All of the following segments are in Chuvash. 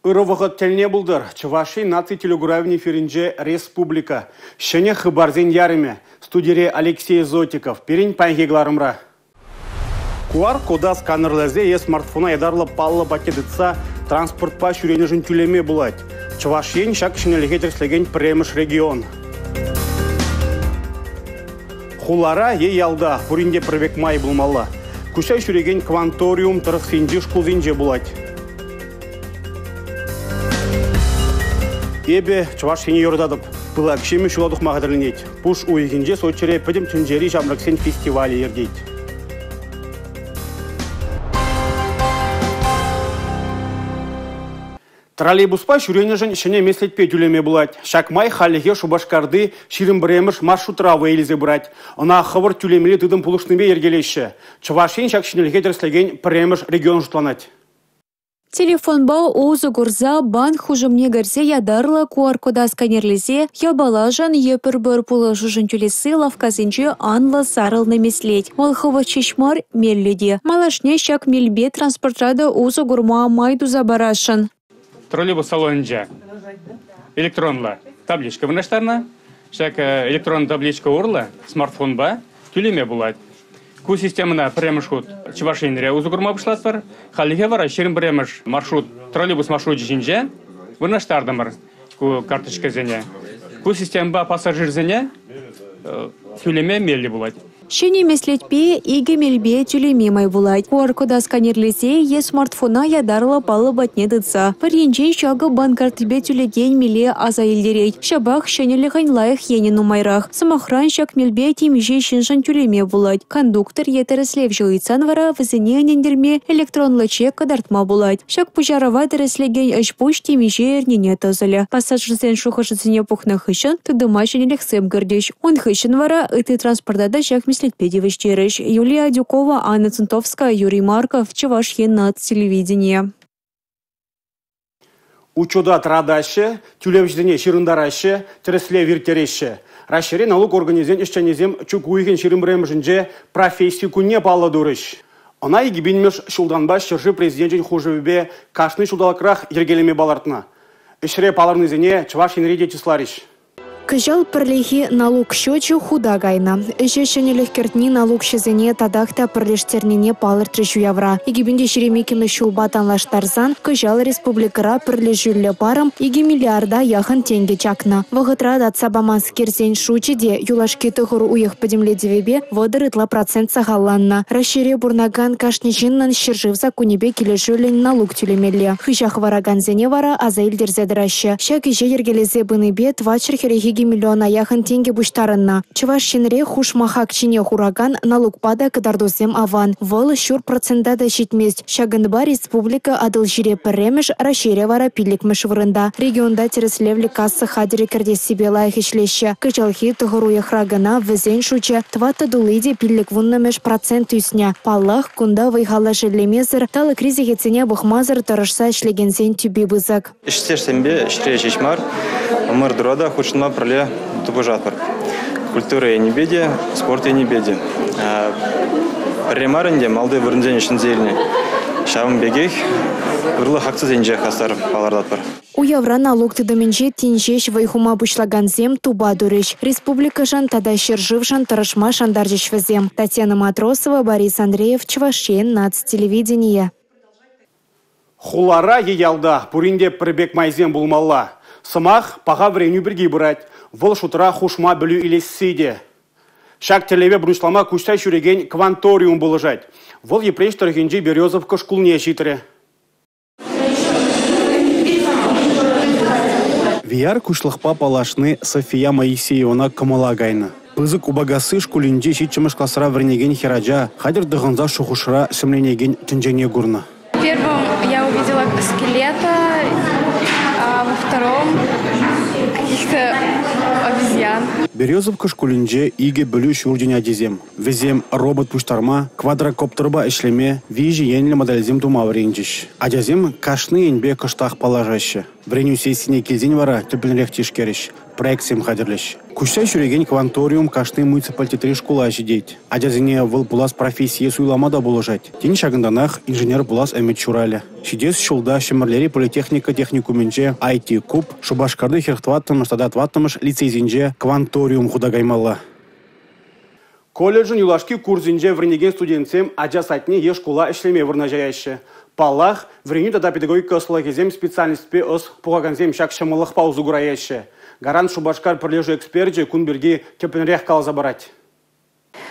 Ырӑ вӑхӑт тӗлне пултӑр. Чӑваш Ен наци телекуравӗн эфирӗнче «Республика». Ҫӗнӗ хыпарсен ярӑмӗ. Студире Алексей Зотиков. Пирӗн паянхи кӑларӑмра. QR-кода сканерлесе е смартфона ятарлӑ паллӑ патне тытса транспортпа ҫӳренӗшӗн тӳлеме пулать. Чӑваш Ен ҫак ҫӗнӗлӗхе тӗрӗслекен пӗрремӗш регион. Хулара е ялта пурин те пӗр пек май пулмалла. Куҫса ҫӳрекен кванториум тӑрӑхсенчи шкулсенче пулать. Эпӗ Чӑваш Ене юрататӑп. Пылак ҫимӗҫ ҫула тухма хатӗрленет. Пуш уйӑхӗнче Сочире пӗтӗм тӗнчери ҫамрӑксен фестивалӗ иртет. Троллейбуспа ҫӳренӗшӗн ҫӗнӗ меслетпе тӳлеме пулать. Ҫак май хальлӗхе Шупашкарти 21-мӗш маршрутра вӑй илсе пырать. Ӑна хӑвӑрт тӳлемелли тытӑм пулӑшнипе йӗркелеҫҫӗ. Чӑваш Ен ҫак ҫӗнӗлӗхе тӗрӗслекен пӗрремӗш регион шутланать. Телефонпа усӑ курса банк хушӑмне кӗрсе ятарлӑ QR-кода сканерлесе япалашӑн е пӗр-пӗр пулӑшушӑн тӳлесси лавккасенче анлӑ сарӑлнӑ меслет. Вӑл хӑвӑрт ҫеҫ мар, меллӗ те. Малашне ҫак мелпе транспортра та усӑ курма май туса парасшӑн. Троллейбус салонӗнче электронлӑ табличка вырнаҫтарнӑ. Ҫак электронлӑ табличка урлӑ смартфонпа тӳлеме пулать. Ку системӑна пӗрремӗш хут Чӑваш Енре усӑ курма пуҫлатпӑр. Хальлӗхе вара 21-мӗш маршрут, троллейбус маршручӗ ҫинче вырнаҫтартӑмӑр ку карточкӑсене. Ку системӑпа пассажирсене тӳлеме меллӗ пулать. Ҫӗнӗ меслетпе икӗ мелпе тӳлеме май пулать. QR-кода сканерлесе е смартфона ятарлӑ паллӑ патне тытса. Пӗр енчен ҫакӑ банк карттипе тӳлекен меле аса илтерет. Ҫапах ҫӗнӗлӗхӗн лайӑх енӗ нумайрах. Сӑмахран, ҫак мелпе темиҫе ҫыншӑн тӳлеме пулать. Кондуктор е тӗрӗслевҫӗ ыйтсан вара вӗсене ӗнентерме электронлӑ чек кӑтартма пулать. Ҫак пуҫарӑва тӗрӗслекен ӗҫ-пуҫ темиҫе эрнене тӑсӑлӗ. Пассажирсен шухӑшӗсене пухнӑ хыҫҫӑн тытӑма ҫӗнӗлӗхсем кӗртӗҫ. Ун хыҫҫӑн вара ытти транспорта та ҫак меслетпе тивӗҫтерӗҫ. Юлия Адюкова, Анна Центовская, Юрий Марков, Чӑваш Ен наци телевиденийӗ. Учета тӑратаҫҫӗ, тӳлевҫӗсене ҫырӑнтараҫҫӗ, тӗрӗслев ирттереҫҫӗ. Раҫҫейри налук органӗсен ӗҫченӗсем чӳк уйӑхӗн 21-мӗшӗнче професси кунне паллӑ турӗҫ. Ӑна 2000-мӗш ҫултанпа ҫӗршыв Президенчӗн хушӑвӗпе кашни ҫулталӑкрах йӗркелеме палӑртнӑ. Ӗҫре палӑрнисене Чӑваш Енре те чысларӗҫ. Кӑҫал пӗрлехи налук счечӗ хута кайнӑ. Ӗҫе ҫӗнӗлӗх кӗртни налукҫӑсене татах та пӗрлештернине палӑртрӗҫ уявра. 2022-мӗш ҫулпа танлаштарсан кӑҫал республикӑра пӗрлешӳллӗ парӑм 2 миллиарда яхӑн тенкӗ чакнӑ. Вӑхӑтра татса паманскерсен шучӗ те юлашки тӑхӑр уйӑх пӗтӗмлетӗвӗпе 30 ытла процент сахалланнӑ. Раҫҫейре пурӑнакан кашни ҫыннӑн ҫӗршыв саккунӗпе килӗшӳллӗн налук тӳлемелле. Хыҫа хӑваракансене вара аса илтерсе тӑраҫҫӗ. Ҫак ӗҫе йӗркелесе пынипе 442 миллиона яхӑн тенкӗ пуҫтарӑннӑ. Чӑваш Енре хушма хак ҫине хуракан налукпа та кӑтартусем аван. Вӑл ҫур процента та ҫитмест. Ҫакӑнпа республика Атӑлҫире пӗрремӗш, Раҫҫейре вара пиллӗкмӗш вырӑнта. Регионта тӗрӗслевлӗ касса хатӗрӗ кӗртессипе лайӑх ӗҫлеҫҫӗ. Кӑҫалхи тӑхӑр уйӑхра кӑна вӗсен шучӗ 4,5 процент ӳснӗ. Паллах, кунта вӑй-хала шеллемесӗр, талӑкри сехетсене пӑхмасӑр тӑрӑшса ӗҫлекенсен тӳпи пысӑк. Ӗҫтешсемпе ӗҫре ҫеҫ мар, ӑмӑртура та хутшӑнма пӗрле тупӑшатпӑр. Культура енӗпе те, спорт енӗпе те. Пӗрре мар ӗнтӗ малти вырӑнсене ҫӗнсе илнӗ. Ҫавӑн пекех ырлӑх акцисенче хастар палӑртатпӑр. Уявра налук тытӑмӗнче тин ҫеҫ вӑй хума пуҫлакансем тупа турӗҫ. Республикӑшӑн тата ҫӗршывшӑн тӑрӑшма шантарчӗҫ вӗсем. Татьяна Матросова, Борис Андреев, Чӑваш Ен наци телевиденийӗ. Хулара е ялта пурин те пӗр пек майсем пулмалла. Сӑмах паха вӗренӳ пирки пырать. Вӑл шутра хушма пӗлӳ илесси те. Ҫак тӗллеве пурнӑҫлама куҫса ҫӳрекен кванториум пулӑшать. Вӑл Йӗпреҫ тӑрӑхӗнчи Березовка шкулне ҫитрӗ. VR куҫлӑхпа паллашни София Моисеевӑна кӑмӑла кайнӑ. Пысӑк Упакасси шкулӗнчи 7-мӗш класра вӗренекен хӗрача хатӗр тӑхӑнса шухӑшра сӗмленекен тӗнчене курнӑ. В первом я увидела скелета, а во втором каких-то обезьян. Березовка шкулӗнче икӗ пӗлӳ ҫурчӗн ачисем. Вӗсем робот пуҫтарма, квадрокоптерпа ӗҫлеме, виҫӗ енлӗ модельсем тума вӗренчӗҫ. Ачасем кашни енпе кӑштах паллашаҫҫӗ. Вӗренӳ сессине килсен вара тӗплӗнрех тишкерӗҫ, проектсем хатӗрлӗҫ. Куҫса ҫӳрекен «Кванториум» кашни муниципалитетри шкула ҫитет. Ачасене вӑл пулас профессие суйлама та пулӑшать. Тен, ҫакӑнтанах инженер пулас ӗмӗт ҫуралӗ. Ҫитес ҫулта Ҫӗмӗрлери политехника техникумӗнче IT-куб, Шупашкарти 44-мӗш тата 4-мӗш лицейсенче «Кванториум» хута каймалла. Колледжӑн юлашки курсӗнче вӗренекен студентсем ача садне е шкула ӗҫлеме вырнаҫаяҫҫӗ. Паллах, вӗренӳ тата педагогика ӑслӑлӑхӗсен специальностьпе ӑс пухакансем ҫак ҫӑмӑллӑхпа усӑ кураяҫҫӗ. Гарант Шупашкар пӗрлешӳ эксперчӗ кун пирки тӗплӗнрех каласа парать.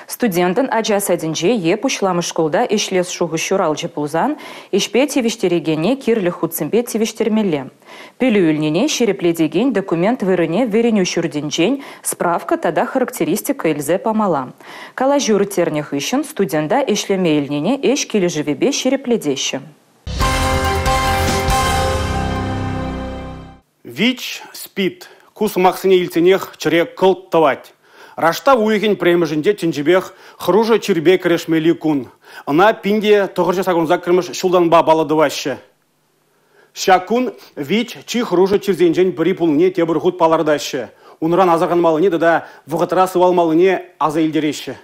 Студентӑн ача садӗнче е пуҫламӑш шкулта ӗҫлес шухӑш ҫуралчӗ пулсан, ӗҫпе тивӗҫтерекене кирлӗ хутсемпе тивӗҫтермелле. Пӗлӳ илнине ҫирӗплетекен документ вырӑнне вӗренӳ ҫуртӗнчен справка тата характеристика илсе памалла. Калаҫу ирттернӗ хыҫҫӑн студента ӗҫлеме илнине ӗҫ килӗшӗвӗпе ҫирӗплетеҫҫӗ. ВИЧ, СПИД. Ку сӑмахсене илтсенех чӗре кӑлт тӑвать. Раштав уйӑхӗн пӗрремӗшӗнче тӗнчипех хӑрушӑ чирпе кӗрешмелли кун. Ӑна 1988-мӗш ҫултанпа паллӑ тӑваҫҫӗ. Ҫак кун ВИЧ чи хӑрушӑ чирсенчен пӗри пулнине тепӗр хут палӑртаҫҫӗ. Унран асӑрханмаллине тата вӑхӑтра сывалмаллине аса илтереҫҫӗ.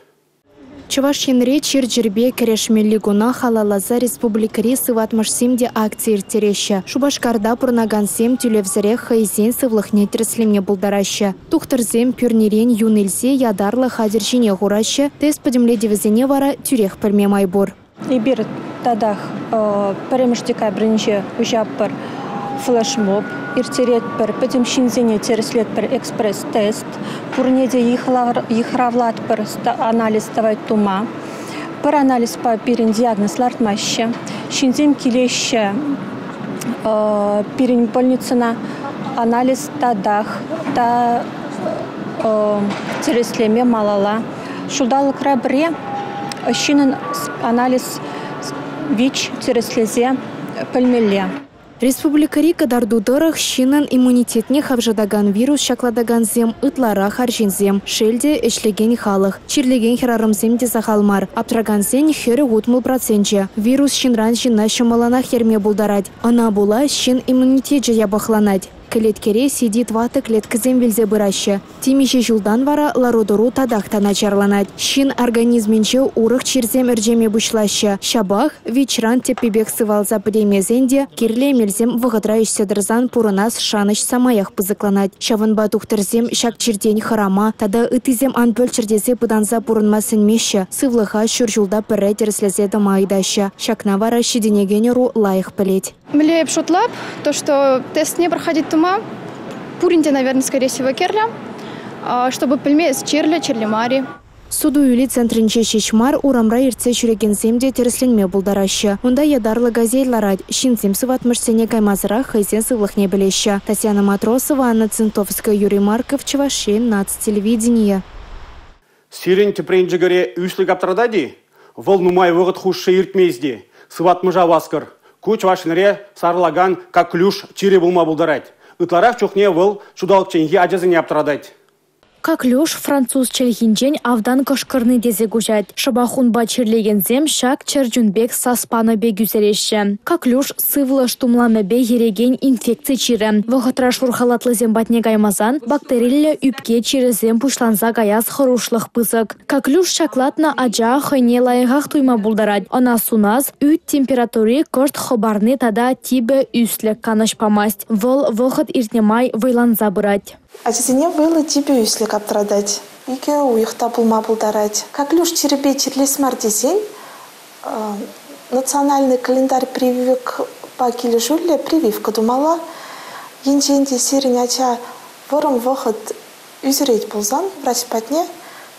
Чӑваш Енре чир-чӗрпе кӗрешмелли куна халалласа республикӑри сыватмӑшсем те акци ирттереҫҫӗ. Шупашкарта пурӑнакансем тӳлевсӗрех хӑйсен сывлӑхне тӗрӗслеме пултараҫҫӗ. Тухтӑрсем пӳрнерен юн илсе ятарлӑ хатӗр ҫине хураҫҫӗ, тест пӗтӗмлетӗвӗсене вара тӳрех пӗлме май пур. Эпир татах 1 декабрӗнче уҫатпӑр флешмоб ирттеретпӗр, пӗтӗм ҫынсене тӗрӗслетпӗр экспресс-тест, пурне те йыхравлатпӑр анализ тӑвать тума. Пӗр анализпа пирӗн диагноз лартмаҫҫӗ. Ҫынсем килеҫҫӗ пирӗн больницӑна анализ татах та тӗрӗслеме малалла. Ҫулталӑкра пӗрре ҫыннӑн анализ ВИЧ тӗрӗслесе пӗлмелле. Республикӑри кӑтарту тӑрӑх ҫыннӑн иммунитетне хавшатакан вирус ҫаклатакансем ытларах арҫынсем, шел те, ӗҫлекен халӑх. Чирлекен хӗрарӑмсем те сахал мар. Аптракансен 40-60%. Вирус ҫынран ҫынна ҫӑмӑллӑнах ерме пултарать. Ӑна пула ҫын иммунитечӗ япӑхланать. Кӗлеткере CD4 клеткӑсем вилсе пыраҫҫӗ. Темиҫе ҫултан вара лару-тӑру татах та начарланать. Ҫын организмӗнче урӑх чирсем ӗрчеме пуҫлаҫҫӗ. Ҫапах ВИЧран тӗппипех сывалса пӗтеймесен те кирлӗ эмелсем вӑхӑтра ӗҫсе тӑрсан пурӑнас шанӑҫ самаях пысӑкланать. Ҫавӑнпа тухтӑрсем ҫак чиртен хӑрама тата ыттисем ан пӗлччӗр тесе пытанса пурӑнма сӗнмеҫҫӗ. Сывлӑха ҫур ҫулта пӗрре тӗрӗслесе тӑма ыйтаҫҫӗ. Ҫакна вара ҫитӗнекен ӑру лайӑх пӗлет. Мӗнле эп шутлап, то что тест не проходить тума, пурин те, наверное, скорее всего, кирлӗ, чтобы пӗлме эс чирлӗ, чирлӗ мар-и. Суту-илӳ центрӗнче ҫеҫ мар, урамра иртсе ҫӳрекенсем те тӗрӗсленме пултараҫҫӗ. Унта ятарлӑ «Газель» ларать. Ҫынсем сыватмӑшсене каймасӑрах хӑйсен сывлӑхне пӗлеҫҫӗ. Татьяна Матросова, Анна Цинтовская, Юрий Марков, Чӑваш Ен, наци телевиденийӗ. Сирӗн тӗпренчӗкӗре ӳслӗк аптратать-и? Вӑл нумай вӑхӑт хушши иртмест-и? Сыватмӑша васкӑр. Ку Чӑваш Енре сарӑлакан коклюш чирӗ пулма пултарать. Ытларах чухне вӑл ҫулталӑкченхи ачасене аптратать. Коклюш француз чӗлхинчен автан кӑшкӑрни тесе куҫать. Шӑпах унпа чирлекенсем ҫак чӗрчун пек сас панӑ пек ӳсереҫҫӗ. Коклюш сывлӑш тумламӗпе ерекен инфекци чирӗ. Вӑхӑтра шур халатлисем патне каймасан бактериллӗ ӳпке чирӗсем пуҫланса каяс хӑрушлӑх пысӑк. Коклюш ҫаклатнӑ ача хӑйне лайӑхах туйма пултарать. Ӑна сунас, ӳт температури кӑшт хӑпарни тата типӗ ӳслӗк канӑҫ памасть. Вӑл вӑхӑт иртнӗ май вӑйланса пырать. Ачасене вӑйлӑ типӗ ӳслӗк аптратать. 2 уйӑх та пулма пултарать. Коклюш чирӗпе чирлес мар тесен национальный календарь прививкӑпа килӗшӳллӗ прививка тумалла. Енчен те сирӗн ача вӑрӑм вӑхӑт ӳсӗрет пулсан врач патне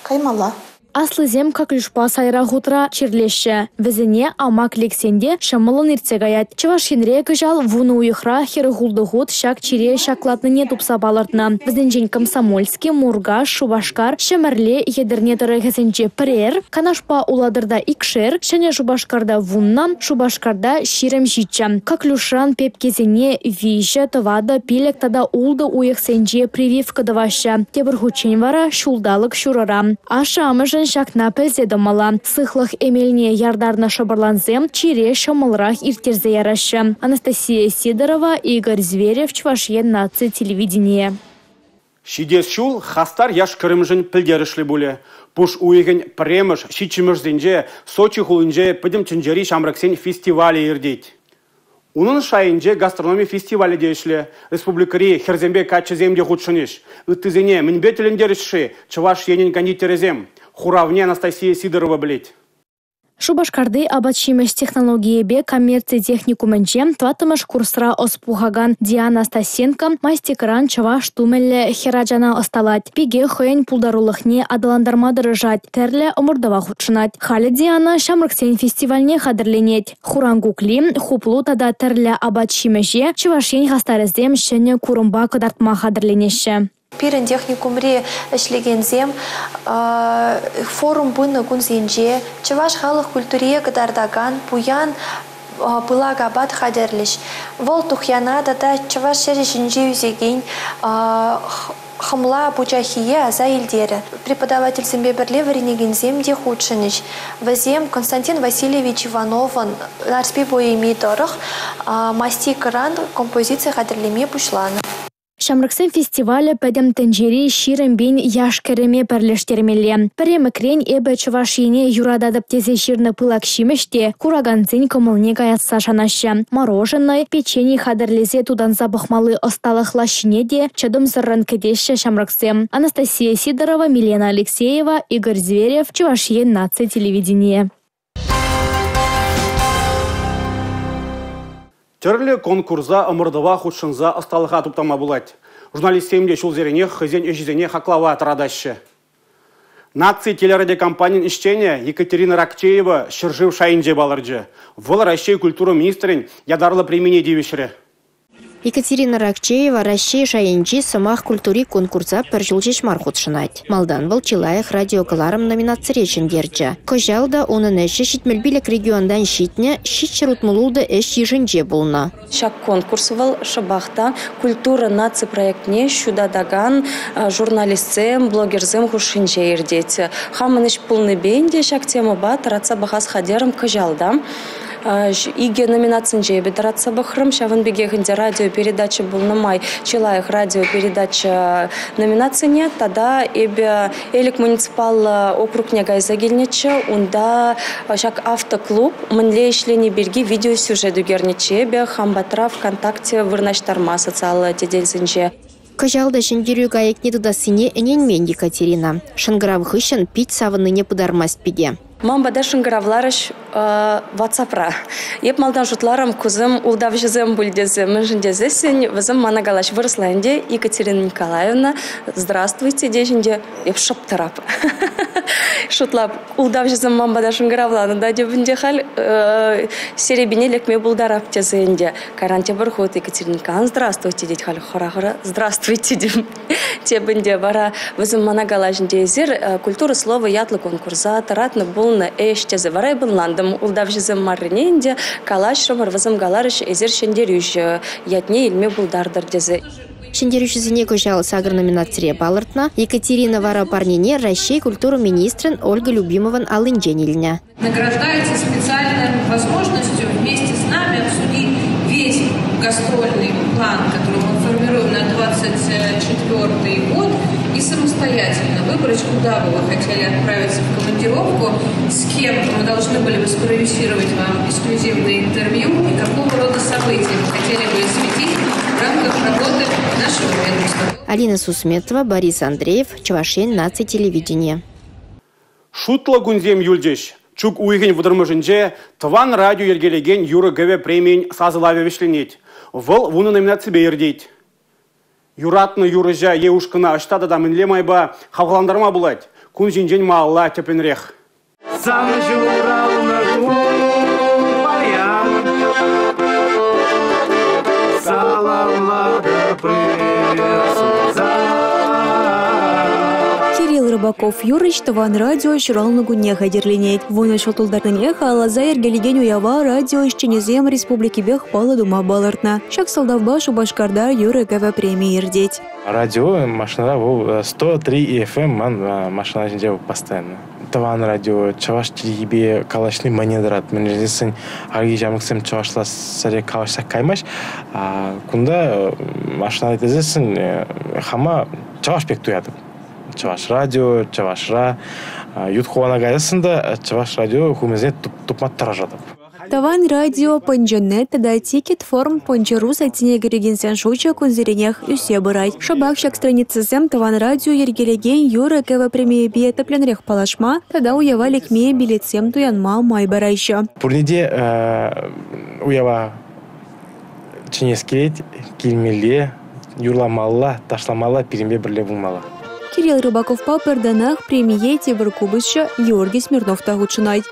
каймалла. Аслисем коклюшпа сайра хутра чирлеҫҫӗ. Вӗсене амак лексен те ҫӑмӑллӑн иртсе каять. Чӑваш Енре кӑҫал 10 уйӑхра 46 хут ҫак чире ҫаклатнине тупса палӑртнӑ. Вӗсенчен Комсомольски, Муркаш, Шупашкар, Ҫӗмӗрле, Етӗрне тӑрӑхӗсенче пӗрер, Канашпа Улатӑрта икшер, Ҫӗнӗ Шупашкарта 10, Шупашкарта 27. Коклюшран пепкесене 3, 4, 5 тата 6 уйӑхсенче прививка тӑваҫҫӗ. Тепӗр хутчен вара ҫулталӑк ҫурӑра. Ашшӗ-амӑшӗн ҫакна пӗлсе тӑмалла. Сыхлӑх эмелне яртарнӑ шӑпӑрлансем чире ҫӑмӑлрах ирттерсе яраҫҫӗ. Анастасия Сидорова, Игорь Зверев, Чӑваш Ен наци телевиденийӗ. Ҫитес ҫул хастар яш-кӗрӗмшӗн пӗлтерӗшлӗ пулӗ. Пуш уйӑхӗн пӗрремӗш ҫиччӗмӗшӗсенче Сочи хулинче Пӗтӗм тӗнчери ҫамрӑксен фестивалӗ иртет. Унӑн шайӗнче гастрономи фестивалӗ те ӗҫлӗ. Республикӑри хӗрсемпе каччӑсем те хутшӑнӗҫ. Ыттисене мӗнпе тӗлӗнтерӗҫ-ши Чӑваш Енӗн кондитерӗсем? Хуравне Анастасия Сидорова пӗлет. Шупашкарти апат-ҫимӗҫ технологийӗпе коммерци техникумӗнче 4-мӗш курсра ӑс пухакан Диана Стасенко мастикӑран чӑваш тумӗллӗ хӗрачана ӑсталать. Пике хӑйӗн пултарулӑхне аталантарма тӑрӑшать, тӗрлӗ ӑмӑртӑва хутшӑнать. Халӗ Диана ҫамрӑксен фестивальне хатӗрленет. Хуран кукли, хуплу тата тӗрлӗ апат-ҫимӗҫе Чӑваш Ен хастарӗсем ҫӗнӗ курӑмпа кӑтартма хатӗрленеҫҫӗ. Пирӗн техникумри ӗҫлекенсем форум пынӑ кунсенче чӑваш халӑх культурине кӑтартакан пуян пылак апат хатӗрлӗҫ. Вӑл тухьяна тата чӑваш ҫӗрӗ ҫинче ӳсекен хӑмла пучаххие аса илтерӗ. Преподавательсемпе пӗрле вӗренекенсем те хутшӑнӗҫ. Вӗсем Константин Васильевич Ивановӑн «Нарспи» поэми тӑрӑх мастикӑран композици хатӗрлеме пуҫланӑ. Ҫамрӑксен фестивалӗ пӗтӗм тӗнчери 20 пин яш-кӗрӗме пӗрлештермелле. Пӗремӗкрен эпӗ Чӑваш Ене юрататӑп тесе ҫырнӑ пылак ҫимӗҫ те куракансен кӑмӑлне каясса шанаҫҫӗ. Мороженӑй, печени хатӗрлесе тутанса пӑхмалли ӑсталӑх лаҫҫине те чӑтӑмсӑррӑн кӗтеҫҫӗ ҫамрӑксем. Анастасия Сидорова, Милена Алексеева, Игорь Зверев, Чӑваш Ен наци телевиденийӗ. Тӗрлӗ конкурса, ӑмӑртӑва хутшӑнса ӑсталӑха туптама пулать. Журналистсем те ҫулсеренех хӑйсен ӗҫӗсене хаклава тӑратаҫҫӗ. Наци телерадиокомпанин ӗҫченӗ Екатерина Ракчеева ҫӗршыв шайӗнче палӑрчӗ. Вӑл Раҫҫей культура министрӗн ятарлӑ премине тивӗҫрӗ. Екатерина Ракчеева Раҫҫей шайӗнчи сӑмах культури конкурса пӗр ҫул ҫеҫ мар хутшӑнать. Малтан вӑл «Чи лайӑх радиокӑларӑм» номинацире ҫӗнтерчӗ. Кӑҫал та унӑн ӗҫӗ 75 регионтан ҫитнӗ 766 ӗҫ йышӗнче пулнӑ. Ҫак конкурс вӑл шӑпах та культура наци проектне ҫутатакан журналистсем, блогерсем хушшинче иртет. Хамӑн ӗҫ пулнипе ӗнтӗ ҫак темӑпа тӑратса пӑхас хатӗрӗм кӑҫал та. Икӗ номинацинче эпӗ тӑратса пӑхрӑм. Ҫавӑн пекех ӗнтӗ радиопередача пулнӑ май чи лайӑх радиопередача номинацине тата эпӗ Элӗк муниципаллӑ округне кайса килнӗччӗ. Унта ҫак автоклуб мӗнле ӗҫлени пирки видеосюжет ӳкернӗччӗ эпӗ хам патра ВКонтакте вырнаҫтарма социаллӑ тетелсенче. Кӑҫал та ҫӗнтерӳ кайӑкне тытассине ӗненмен Екатерина. Шӑнкӑрав хыҫҫӑн пит савӑннине пытармасть пике. Ман пата шӑнкӑравларӗҫ WhatsApp-ра. Эп малтан шутларӑм, кусем ултавҫӑсем пуль тесе. Мӗншӗн тесессӗн вӗсем мана калаҫ вырӑсла ӗнтӗ. Екатерина Николаевна, здравствуйте теҫ ӗнтӗ. Эп шӑп тӑрап. Шутлап, ултавҫӑсем ман пата шӑнкӑравланӑ та теп ӗнтӗ халь серепине лекме пултарап тесе ӗнтӗ. Кайран тепӗр хут Екатерина Николаевна, здравствуйте тет халь хӑра-хӑра здравствуйте тем. Теп ӗнтӗ вара вӗсем мана калаҫ ӗнтӗ эсир «Культура слова» ятлӑ конкурса тӑратнӑ пулнӑ ӗҫ тесе вара эп ӑнлантӑм. Ултавҫӑсем маррине ӗнтӗ калаҫрӑмӑр, вӗсем каларӗҫ эсир ҫӗнтерӳҫӗ ятне илме пултартӑр тесе. Ҫӗнтерӳҫӗсене кӑҫал 8 номинацире палӑртнӑ. Екатерина вара парнене Раҫҫей культура министрӗн Ольга Любимован аллинчен илнӗ. Награждается специальной возможностью вместе с нами обсудить весь гастрольный план, который мы формируем на 24 год, и самостоятельно выбрать, куда бы вы хотели отправиться в командировку, с кем мы должны были бы спродюсировать вам эксклюзивное интервью и какого рода события вы хотели бы осветить в рамках работы нашего ведомства. Алина Сусметова, Борис Андреев, Чӑваш Ен наци телевиденийӗ. Шутлӑ кунсем юлчӗҫ. Чӳк уйӑхӗн 30-мӗшӗнче Тӑван радио йӗркелекен юрӑ-кӗвӗ премийӗн сасӑлавӗ вӗҫленет. Вӑл 10 номинаципе иртет. Юратнӑ юрӑҫа е ушкӑна ӑҫта тата мӗнле майпа хавхалантарма пулать? Кун ҫинчен малалла тӗплӗнрех. Сан ҫуралнӑ кун паян саламлатӑп ыр Кирилл Рыбаков юрӑҫ Тӑван радио ҫуралнӑ кунне хатӗрленет. 10 ҫул тултарнине халалласа йӗркелекен уява радио ӗҫченӗсем республикипех паллӑ тума палӑртнӑ. Ҫак сӑлтавпа Шупашкарта юрӑ-кӗвӗ премийӗ иртет. Радио машинӑра вӑл 103 FM ман машина ҫинче постоянно. Тӑван радио чӑваш чӗлхипе калаҫни мӗне тӑрать. Мӗншӗн тесен хальхи ҫамрӑксем чӑвашла сӗре калаҫсах каймасть. Кунта машина тесессӗн хама чӑваш. чӑваш пек туятӑп. Чӑваш радио, чӑвашра ют хулана каяссӑн та чӑваш радио хумӗсене тупма тӑрӑшатӑп. Тӑван радио, Пӑнчӑ.нет тата Тикет.Форм Пӑнчӑ.ру сайтсене кӗрекенсен шучӗ кунсеренех ӳссе пырать. Шӑпах ҫак страницӑсем Тӑван радио йӗркелекен юрӑ-кӗвӗ премийӗпе тӗплӗнрех паллашма тата уява лекме билетсем туянма май параҫҫӗ. Пурне те уява чӗнес килет, килмелле, юрламалла, ташламалла, пирӗнпе пӗрле пулмалла. Кирилл Рыбаковпа пӗр танах премие тепӗр купӑсҫӑ Георгий Смирнов та хутшӑнать.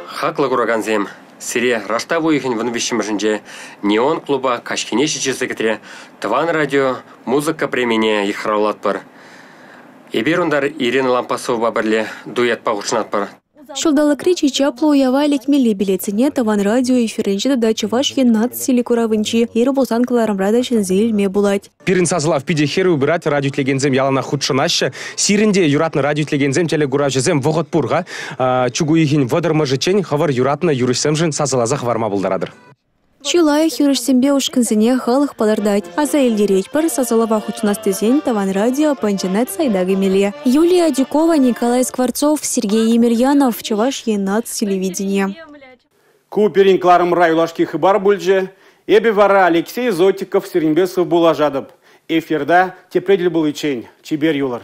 Хаклӑ куракансем, сире раштав уйӑхӗн 13-мӗшӗнче «Неон» клуба каҫхине 7 сехетре Тӑван радио музыка премине йыхравлатпӑр. Эпир унта Ирина Лампасовӑпа пӗрле дуэтпа хутшӑнатпӑр. Ҫулталӑкри чи чаплӑ уява лекмелли билетсене Тӑван радио эфирӗнче тата Чӑваш Ен наци телекуравӗнчи «Ир пулсан» кӑларӑмра та ҫӗнсе илме пулать. Пирӗн сасӑлав питӗ хӗрӳ пырать, радио итлекенсем яланах хутшӑнаҫҫӗ. Сирӗн те юратнӑ радио итлекенсем, телекуравҫӑсем вӑхӑт пур-ха. Чӳк уйӑхӗн 30-мӗшӗччен хӑвӑр юратнӑ юрӑҫсемшӗн сасӑласа хӑварма пултаратӑр. Чи лайӑх юрӑҫсемпе ушкӑнсене халӑх палӑртать. Аса илтеретпӗр, сасӑлава хутшӑнас тесен Тӑван радио Пӑнчӑ.нет сайта кӗмелле. Юлия Адюкова, Николай Скворцов, Сергей Емельянов, Чӑваш Ен наци телевиденийӗ. Ку пирӗн кӑларӑмра юлашки хыпар пулчӗ. Эпӗ вара Алексей Зотиков сирӗнпе сывпуллашатӑп. Эфирта тепре тӗл пуличчен чипер юлӑр.